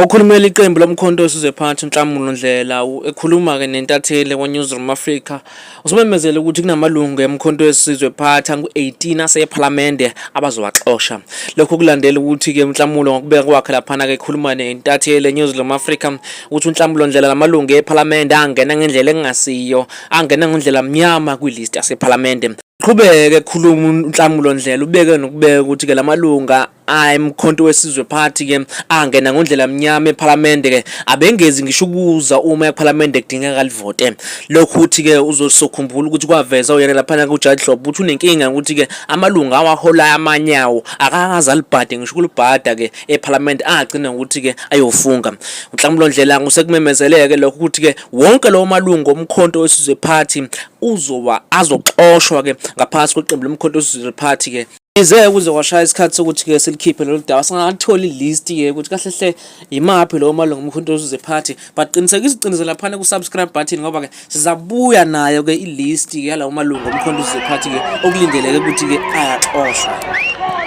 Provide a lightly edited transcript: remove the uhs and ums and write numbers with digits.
Okhulumela iqembu lomkhonto wesizwe phansi uNhlamulo Ndlela ekhuluma-ke nentatheli kwa-Newsroom Africa usumemezele ukuthi kunamalungu emkhonto wesizwe phansi angu-18 asephalamende abazowaxosha. Lokho kulandela ukuthi-ke uNhlamulo ngokubeka kwakhe laphana-ke ekhuluma nentatheli e-Newsroom Africa ukuthi uNhlamulo Ndlela lamalungu ephalamende angena ngendlela engasiyo, angena ngendlela mnyama kwilist yasephalamende. Qhubeke ekhuluma uNhlamulo Ndlela ubeke nokubeka ukuthi-ke lamalunga emkhonto wesizwe phansi-ke angena ngendlela mnyama ephalamende-ke abengezi ngisho ukuza uma ephalamende kudingeka livote. Lokhu uthi-ke uzosokhumbula ukuthi kwaveza uyena laphana kuJudge Hlophe ukuthi unenkinga ukuthi-ke amalunga awaholayo amanyawo akakaze alibhade ngisho ukulibhada-ke ephalamende agcina ngokuthi-ke ayofunga. uNhlamulo Ndlela usekumemezeleke lokho ukuthi-ke wonke lawo malungu omkhonto wesizwe phansi azoxoshwa-ke ngaphasi kweqembu lomkhonto wesizwe phansi-ke ize ukuze kwashaya isikhathi sokuthi-ke silikhiphe lolu daba singathola ilist-ke ukuthi kahle hle imaphi lawo malungu omkhonto wesizwe phansi, but qinisekisa laphana ku-subscribe button ngoba-ke sizabuya nayo-ke ilist-ke yalawo malungu omkhonto wesizwe phansi-ke okulindeleke ukuthi-ke ayaxoshwa.